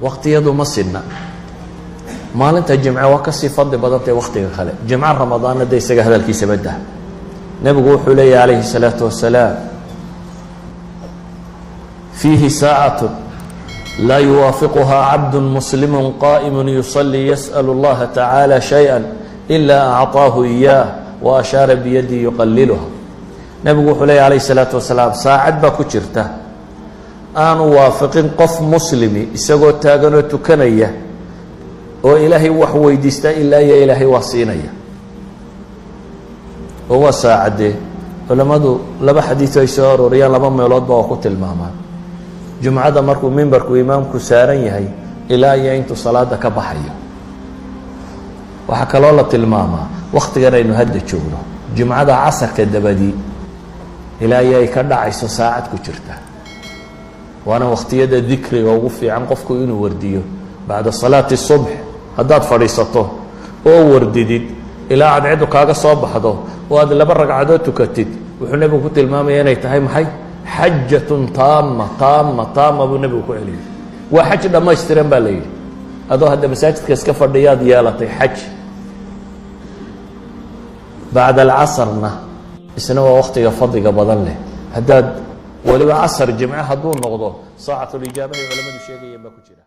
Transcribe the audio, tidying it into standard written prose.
Waqtiyadu ma sinna. Maalinta jimce waa kasii fadli badantay wakhtiga kale. Jimco Ramadaanna de isaga hadalkiisaba dah. Nebigu wuxuu leeyahy calayhi الsalaatu wasalaam: "Fiihi saacatu laa yuwaafiquhaa cabdu muslimu qaa'imu yusalii yas'al اllaha tacaala shayئa ilaa acطaahu iyaah, wa ashaara biyadii yuqaliluha." Nebigu wuxuu leeyahy alayhi الsalaatu wasalaam, saacad baa ku jirta aanu waafiqin qof muslimi isagoo taaganoo tukanaya oo Ilaahay wax weydiista ilaa iyo Ilaahay waa siinaya. Oo waa saacadee? Culammadu laba xadiid ay soo arooriyaan, laba meeloodba waa ku tilmaamaan: jumcada markuu mimbarku imaamku saaran yahay ilaa iyo intuu salaada ka baxayo. Waxaa kaloo la tilmaamaa wakhtigan aynu hadda joogno, jumcada casarka dabadii ilaa iyo ay ka dhacayso, saacad ku jirta. Waana wakhtiyada dikriga ugu fiican qofku inuu wardiyo. Bacda salaati subx haddaad fadhiisato oo wardidid ilaa cadceedu kaaga soo baxdo oo aad laba ragcadood tukatid, wuxuu nebigu ku tilmaamaya inay tahay maxay? Xajatun taama, taama, taama buu nebigu ku celiyay. Waa xaj dhammaystiran baa la yidhi. Adoo hadda masaajidka iska fadhiyaad yeelatay xaj. Bacda alcasrna isna waa waktiga fadliga badan leh. Haddaad weliba casar jimce hadduu noqdo, saacatulijaabahay culamadu sheegayeen baa ku jira.